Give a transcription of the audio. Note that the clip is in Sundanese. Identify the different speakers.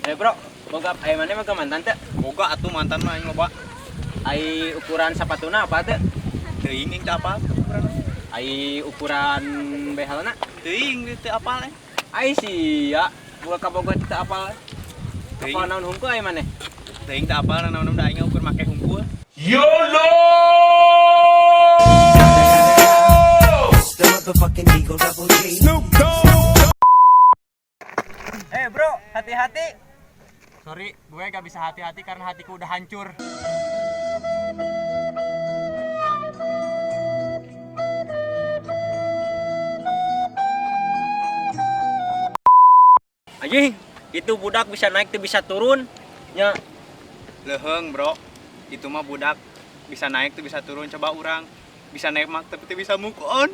Speaker 1: Bro, boga aya mana boga mantan teu?
Speaker 2: Boga atuh mantan mah aing loba.
Speaker 1: Ai ukuran sapatuna apa teu?
Speaker 2: Teuing aing teu apal ukuran.
Speaker 1: Ai ukuran behelna?
Speaker 2: Teuing teu apal aing.
Speaker 1: Ai sia, boga kaboga teu apal.
Speaker 2: Teuing.
Speaker 1: Apal naon hungkul ai maneh?
Speaker 2: Teuing teu apal naon da aing ukur make hungkul.
Speaker 3: YOLO!
Speaker 4: The motherfucking Eagle Double G.
Speaker 3: Snoop Dogg!
Speaker 1: Bro, hati-hati.
Speaker 2: Sorry, gue gak bisa hati-hati karena hatiku udah hancur.
Speaker 1: Anjing, itu budak bisa naik tuh bisa turun. Nya,
Speaker 2: Leheng, bro. Itu mah budak bisa naik tuh bisa turun, coba urang bisa naik mah tapi tuh bisa move on.